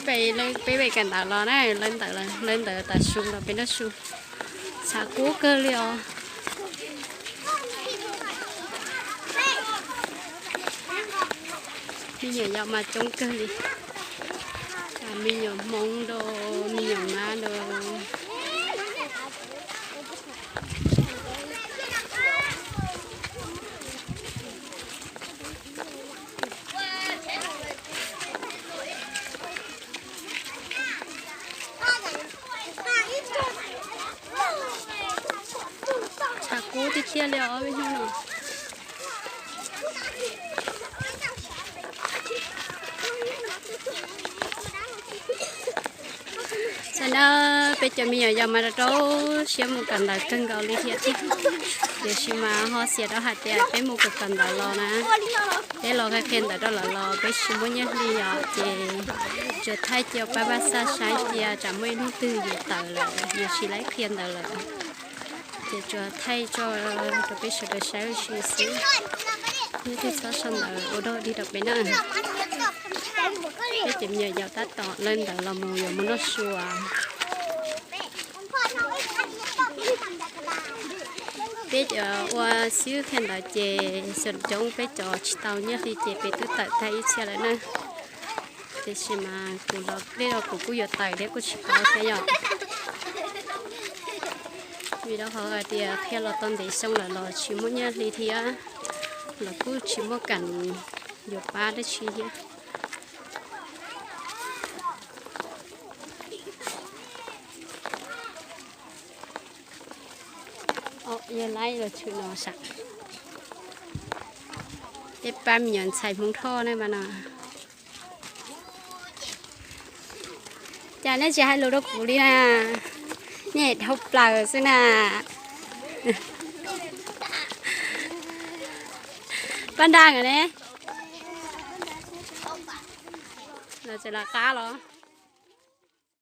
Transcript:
Peb, peb pem kawm ntawv los na, lawv ntawv, lawv ntawv tav su los peb noj su. Tshav kub kawg li os. Me nyuam yaus mas coob kawg li. Me nyuam Hmoob rau, me nyuam Mab rau. Tshav kub tiag tiag li os peb hnub no. Tam no peb cov me nyuam yaus mas rau rau siab mus kawm ntawv kawg nkaus li thiab tiag. Tiam sis mas ho xiam rau hais tias peb mus kawm kawm ntawv los na, peb los qhia qhia ntawv rau lawv los peb tsis muaj nyiaj hli os, ces tsuas thaij cia pab Paj Xaj saib cia tsam muaj ib hnub twg yuav tawm lawm yuav tsis laib qhia ntawv lawm. Ces tsuas thaij tso rau peb sawv daws saib ua si xwb. Nyob twg txhob sau ntawv ua dog dig rau peb na. Peb cov me nyuam yaus tab tom lawv ntawv los mus yuav mus noj su. Peb cov ua xib hwb qhia ntawv ces xyoo coob peb cov tsis tau nyiaj hli ces peb twb tawm tag ib txhia lawm na. Tiam sis mas kuv los dej los kuv kuj yuav tawm thiab kuj tsis paub thiab yom. Vim rau qhov hais tias qhia los tau ntev xyoo lawm los tsis muaj nyiaj hli thiab, los kuj tsis muaj kam yuav pab dab tsi thiab. Yog laib los tshwm no sam. Tej pab me nyuam ntxhais Hmoob Thoj ne mas no. Cas nej tsis hais lus rau kuv li na? Nej dhau plaws xwb na. Pab Nraj ne? Los tseem lawv qab los?